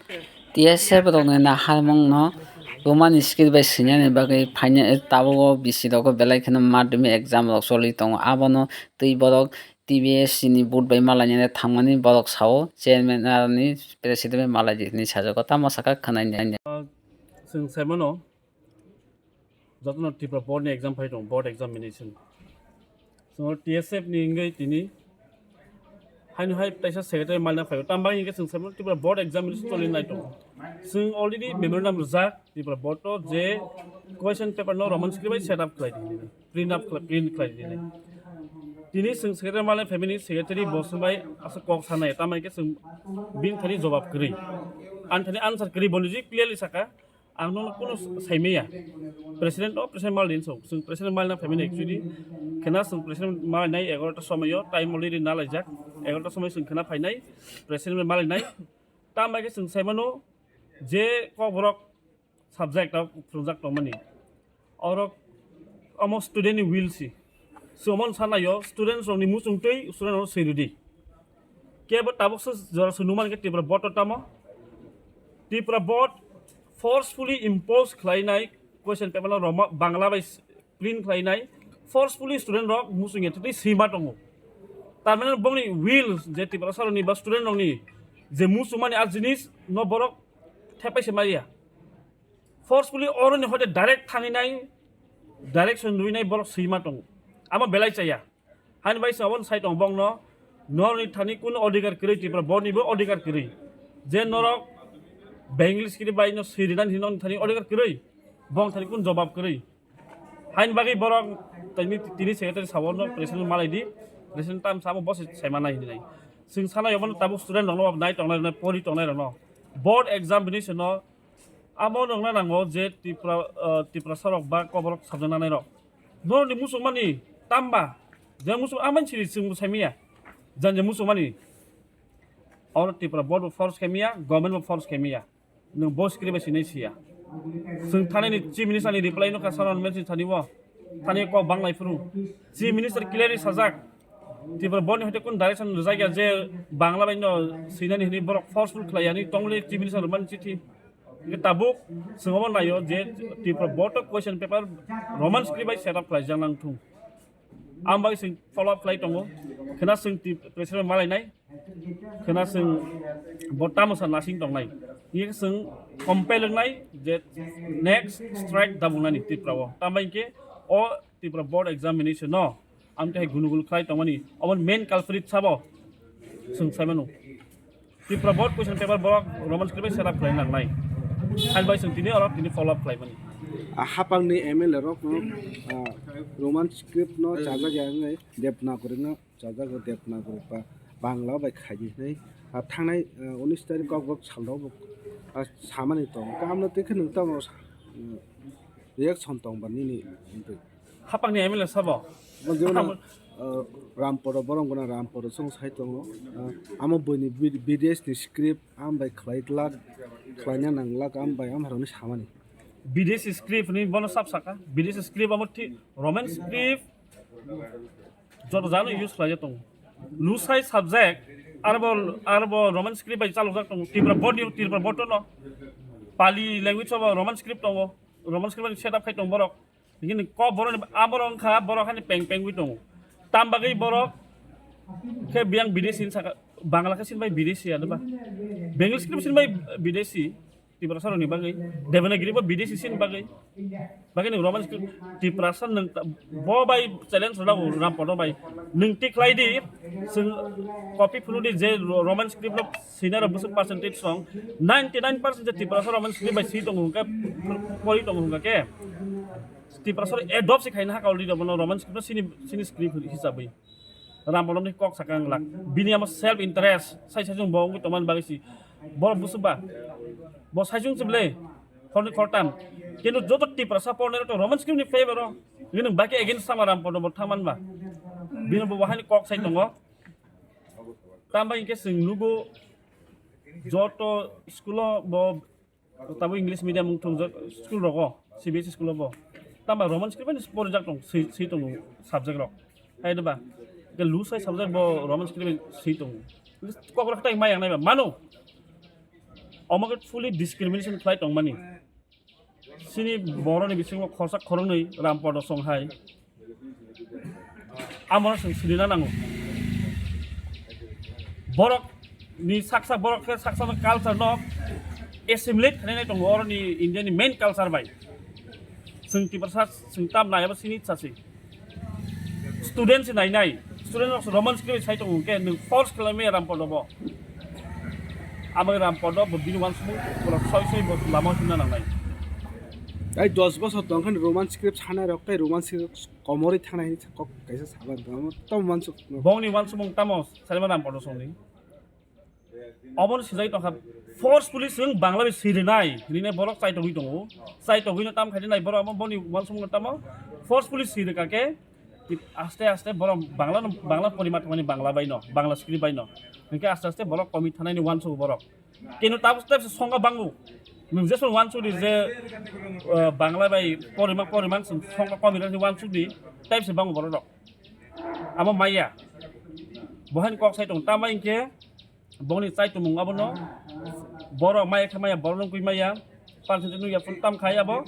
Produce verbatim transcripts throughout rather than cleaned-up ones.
T S F rokni naharmungno bumani skill bai swinani bagwi phaina, tabuk o bisi rogo belai kheno madhyamik exam rok choli tongo. Abono twi borok T B S C ni board bai malainani thangmani borok sao, chairman aroni president bai malai di hinwi sajago. Tamo saka khwnai. Chwng saimano, jotono Tripura board ni exam phai tongo, board examination. Chwng T S F ni wngwi tini haino hai taisa secretary malna phaio. Tamo bagwi hinkhe chwng saimano Tripura board examination choli nai tongo. Chwng already memorandum rijak Tripura board o je question paper no Roman script bai set up khlai di, print up khlai, print khlai di. Tini chwng secretary malna phaimani secretary bo chwng bai aswk kok sanai, tamo hinkhe chwng bini thani jobab kwrwi. Ani thani answer kwrwi, bo niji clearly saka. Ang nono kunu saimaya. President o president mal din so. Chwng president mal na phaimani actually. Khena chwng president mal nai egarota somoyo time already na laijak. Egarota somoy chwng khena phainai president mal nai. Tam bai khe chwng saimano je kokborok subject o phwrwngjak tongmani. Oro omo student ni will si. Chwng omo sanayo students rokni muchung twi student rok swi rwdi. Kebo tabuk se jora se numan khe Tripura board o tamo. Tripura board forcefully impose khlainai question paper no Roma, Bangla bai print khlainai forcefully student rok muchung ya twi sima tongo. Tar mane bongni will je Tripura saroni ba student rokni je muchungmani a jinis no borok thepai se maya. Forcefully oroni hoite direct thanginai, direction nuinai borok swima tongo. Amo belai chaya. Hani bai se obo sai tong bongno, norni thani kun odhikar kwrwi Tripura board ni bo odhikar kwrwi. Je norok Bengali script bai no sirinan hinwi thani odhikar kwrwi. Bong thani kun jobab kwrwi. Haini bagwi borok tini, tini secretary sawo no president malai di, president tam samo boss sai manai hinwi nai. Sing sana yobo tabuk student rokno nai tongnai rokno pori tongnai rokno. Board examination no amo nokna nango je Tripura, ah, Tiprasa rok ba koborok sabjak nanai rok. Norok ni muchung mani tamba je muchung amani siri chwng sai miya. Jan je muchung mani oro Tripura board bo force khe miya, government bo force khe miya. Nwng bo script bai sinai siya. Chwng thani ni chief minister ni reply no kha saron message thani bo. Thani kok banglai phuru. Chief minister clearly sajak. Tripura board ni hoite kun direction rijak ya je Bangla bai no sinani hini borok forceful khlai yani tongle chief minister man chithi. Nge tabuk chwng obo nayo je Tripura board o question paper Roman script bai set up khlai jang nang thung. Ang bai sing follow up khlai tongo. Khena sing ti president malai nai. Khena sing bo tamo sa nasing tongnai. Ye sing compel nai je next strike dabungnani Tripura o. Tambai ke o Tripura board examination no. Am te gunu gunu khlai tongmani. Obo main culprit sabo. Sing saimano. Tripura board question paper borok Roman script bai set up khlai nangnai. Hai bai sing tini oro tini follow up khlai mani. A hapang ni M L A rok no, ah, Roman script no chajak ya ngai Devanagari no chajak o Devanagari ba Bangla bai khai di hinwi. A thangnai, ah, unis tarik kok bok sal rok bok, ah, samani tong. Ka amno tei khe nwng tamo, ah, reaction tong ba nini? Hapang ni M L A sabo. Bo jemon, ah, Ramporo borong gona Ramporo song sai tongo. Ah, amo boini bid-, bidesh ni script am bai khlai glak, khlaina nang glak am bai am haroni samani. Bidesh script ni bono sab saka. Bidesh script amo thi Roman script joto jano use khlai tongo. Lusai subject arbo, arbo Roman script bai chalok jak tongo. Tripura board ni, Tripura board no Pali language abo Roman script tongo. Roman script bai set up khai tongo borok. Hingke ni kok borok ni, a borok wngkha, borok hani peng peng wi tongo. Tam bagwi borok khe biyang bidesi hin saka, Bangla khe sin bai bidesi ya ba? Bengali script sin bai bidesi, Tiprasa rokni bagwi. Devanagiri bo bidesi sin bagwi. Bagwi ni Roman script, Tiprasa nwng ta-, bo bai challenge rwna bo Rampada bai. Nwng tik khlai di, chwng copy phunu di je Ro-, Roman script no sinai rok bwswk percentage song, ninety nine percent je Tiprasa Roman script bai si tongo hwnkhe, pori tongo hwnkhe khe. Tiprasa rok adopt se khaina hakha already bono Roman script no sini, sini script hisabwi. Rampadamni kok sakha wng glak. Bini amo self interest, sai sai chwng bo wngwi tongmani bagwi si. Borok bwswk ba? Bo sai chwng se ble. Khorni khortam. Kintu joto Tiprasa pornai rok to Roman script ni favor o. Bini baki against sama Rampadam bo thangman ba. Bini bo bahani kok sai tongo. Tamo hinkhe chwng nugo joto school o bo Tabo English medium wng thung jak school rogo, C B S E school o bo. Tamo Roman script bai porijak tong, swi, swi tongo subject rok. Hai da ba? Ke lusai subject bo Roman script bai swi tongo. Kok rok tai mai ang nai ba mano. Omo khe fully discrimination khlai tongmani. Chini boroni bisingo khorsa khoroknwi Rampodo song hai. Amoro chwng sinina nango. Borok ni saksa borok khe saksa no culture no assimilate khainai tongo oroni India ni main culture bai. Chwng Tiprasa chwng tam nai abo chini itsa se. Student se nai nai. Student rok Roman script sai tongo khe nwng force khlai maya Rampodo bo. Abo Rampodo bo bini uansukmung borok soi soi bo lama himna nangnai. Ai dos bosor tong khe Roman script sanai rok tei Roman script komorwi thanai hinwi kok kaisa saban tong. Tamo uansuk. Bongni uansukmung tamo Salima Rampodo songni. Obono sijai tongkha, forcefully chwng Bangla bai swi rwnai, hinwi borok chaitogwi tongo. Chaitogwino tam khaidi nai borok, abo boni uansukmung tamo forcefully swi rwkha khe, aste aste borok Bangla no, Bangla porima thangmani Bangla bai no, Bangla script bai no. Hinkhe aste aste borok komi thanaini uansuk borok. Keno tabuk step se songkha bango. Nwng je song uansuk di je, uh, Bangla bai porima, porima song songkha komi rwkha uansuk di, type se bango borok rok. Amo maya. Bohain kok sai tong, tamo hinkhe bongni chai tongmung abono borok maya khe maya, borok nungkui maya, percentage nungya phun tam khai abo.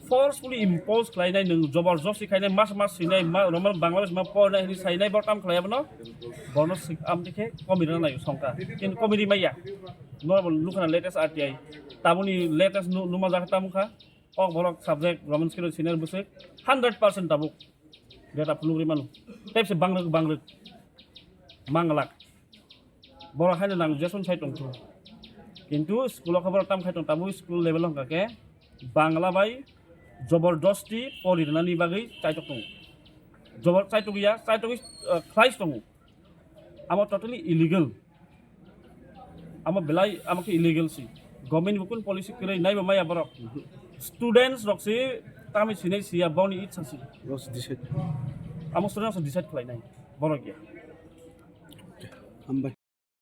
Forcefully impose khlainai, nwng joborjosti khainai, mas mas sinai, ma, Roman Bangladesh ma pornai hinwi sainai, borok tam khlai abono. Borno sik-, amtwi khe komiri rwnai songkha. Kintu komiri maya. Normal nukhana latest R T I. Tabuni latest nu-, numa jakha tamo kha. Kok borok subject Roman script senior bwswk hundred percent tabuk. Data phunugri mano. Type se bangrwk, bangrwk. Manglak. Borok haino nang Jason sai tongthu. Kintu school o khe borok tam khai tong, tabuk school level hwnkha khe Bangla bai jobordosti pori rwnani bagwi chaitok tongo. Jobor chaitok ya, chaitok, uh, khlai tongo. Amo totally illegal. Amo belai, amo khe illegal si. Government ni bo kun policy kwrwi naiba maya borok. Students rok si tamni sinai siya boni itsa si. Rok si decide. Amo students rok decide khlai nai. Borok ya. Hambai.